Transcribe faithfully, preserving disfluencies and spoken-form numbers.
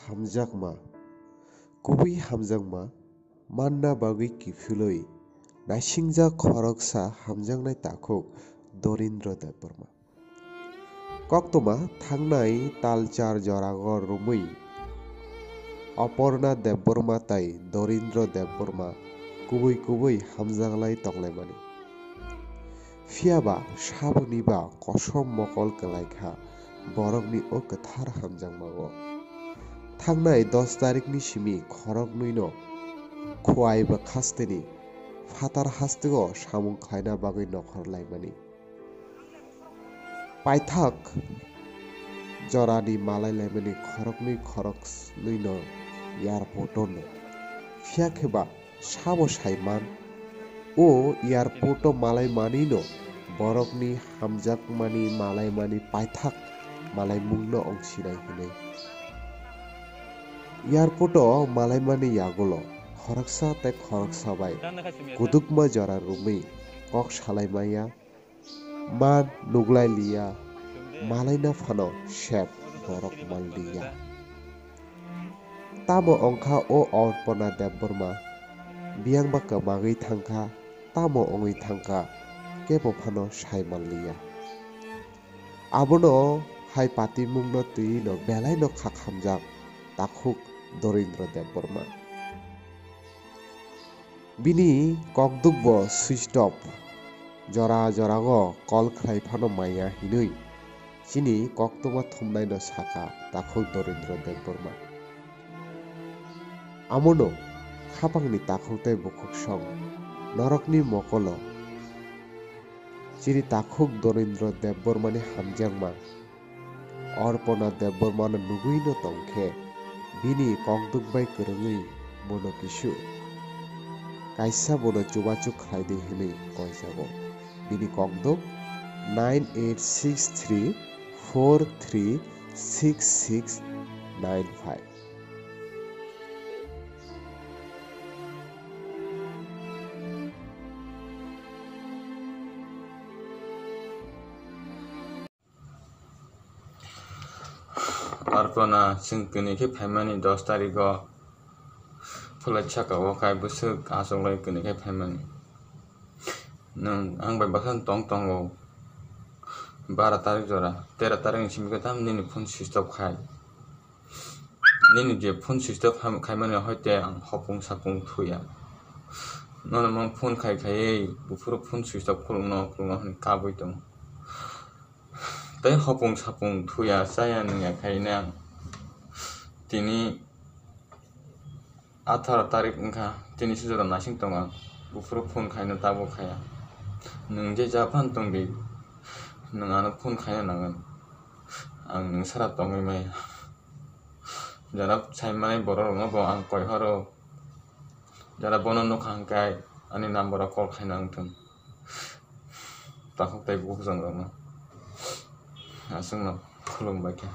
Hamjakma. Kubui hamjakma manna bagwi kiphilwi naisingjak khoroksa hamjaknai takhuk Dorindra Debbarma. Koktwma thangnai talchar jorago romwi Aparna Debbarma tai Dorindra Debbarma kubui kubui hamjaklai tonglaimani. Phiyaba saboni ba kosom mokol kwlaikha borokni o kwthar hamjakmao. Thangnai dos tarikni simi khoroknwino Khowai bwkhasteni phatar hasteo samung khlaina bagwi nokhorlaimani. Paithak jorani malailaimani khoroknwi khoroknwino airporto no. Phiya khe ba sabo saiman, o airporto malaimanino borokni hamjakmani malaimani paithak malaimungno ongsinai hwnwi. Airporto malaimani yagulo khoroksa tei khoroksa bai kudukma jora romwi kok salaimaya. Ma nuglai liya, malaina phano sep borok man liya. Tamo ongkha o Arpana Debbarma, biyang ba kwmagwi thangkha, tamo ongwi thangkha, kebo phano sai man liya. Abono hai patimungno twi no belai no khakhamjak takhuk Dorindra Debbarma. Bini kokduk bo switch off, jora jorago call khlai phano maya hinwi chini koktwma thumnaino sakha takhuk Dorindra Debbarma. Amono khapangni takhuk tei bukhuk song norokni mokolo chini takhuk Dorindra Debbarmani hamjakma Arpana Debbarmano nugwino tongkhe, bini kokduk bai kwrwngwi bono kisu kaisa bono chubachu khlai di hwnwi koijago. Bini kokduk nine eight six three four three six six nine five. Arpana chwng kwnwi khe phaimani dos tarigo phulai saka o kai bwswk achuklai kwnwi khe phaimani. Nwng ang bai bwsano tong tongo bara tarik jora, tera tarikni simi khe tam nini phone switch off khai. Nini je phone switch off khai-, khaimani hoite ang hopung sapung thuya. Nono mang phone khai khai buphuru phone switch off khulukno khulukno hwnwi kabui tongo. Tei hopung sapung thuya chaya nungya khaina ang tini atharo tarik wngkha, tini sujoro naising tongo ang. Buphuru phone khaina tabuk khaya. Nwng je ja phan tongdi, nwng ano phone khaina nangan. Ang nwng sara tongwi maya. Jara saimanai borok rokno bo ang koi horo. Jara bono nukha hwnkhe ani number o call khaina wngthung. Takhuk tei bukhuk chwng rokno. Aswkno khulumbai khe.